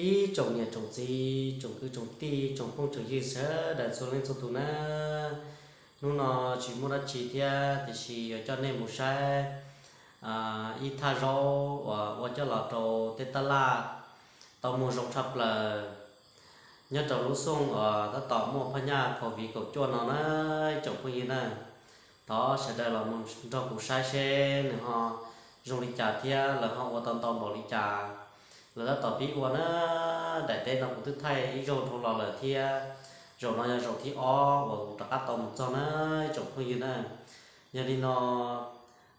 ib tsoom niam tsoom txiv, tsoom kwv tsoom tij, tsoom phooj tsoom ywg sawv daws txhua leej txhua tus na. Hnub no tsis muaj dab tsi thiab, tiam sis yuav coj nej mus saib ib thaj zaub uas ua coj los rau tej tab laj tau muag zoo tshaj plaws nyob rau lub xyoo uas tab tom muaj phaj nyaj COVID kaum cuaj no na, ib tsoom phooj ywg na. Thov sawv daws los mus nrog kuv saib seb nws ho zoo li cas thiab lawv ho ua tau ntau npaum li cas. Lawv tab tom pib ua na, daim teb no kuv twb thaij ib zaug dhau los lawm thiab. Zaum no yog zaum thib ob uas kuv rov qab tau mus txog na, ib tsoom phooj ywg na. Yog li no,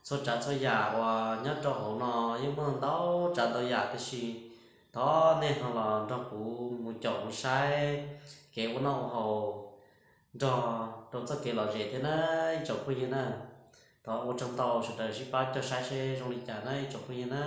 txhua tsav txhua yam uas nyob rau hauv no yeej muaj ntau tsav ntau yam, tiam sis thov nej ho los nrog kuv mus caum mus saib kev ua noj ua haus nrog rau txoj kev lom zem thiab na, ib tsoom phooj ywg na. Thov ua tsaug ntau, sawv daws sib pab coj saib seb zoo li cas na, ib tsoom phooj ywg na.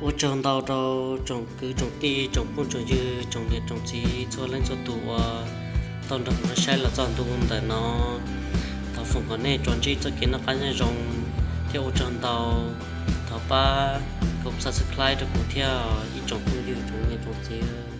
Ua tsaug ntau rau tsoom kwv tsoom tij, tsoom phooj tsoom ywg, tsoom niam tsoom txiv txhua leej txhua tus uas tau nrog kuv saib los txog ntu ntawm no. Thov foom kom nej tsuas ntsib txoj kev noj qab nyob zoo thiab ua tsaug ntau. Thov pab kom subscribe rau kuv thiab ib tsoom phooj ywg, tsoom niam tsoom txiv.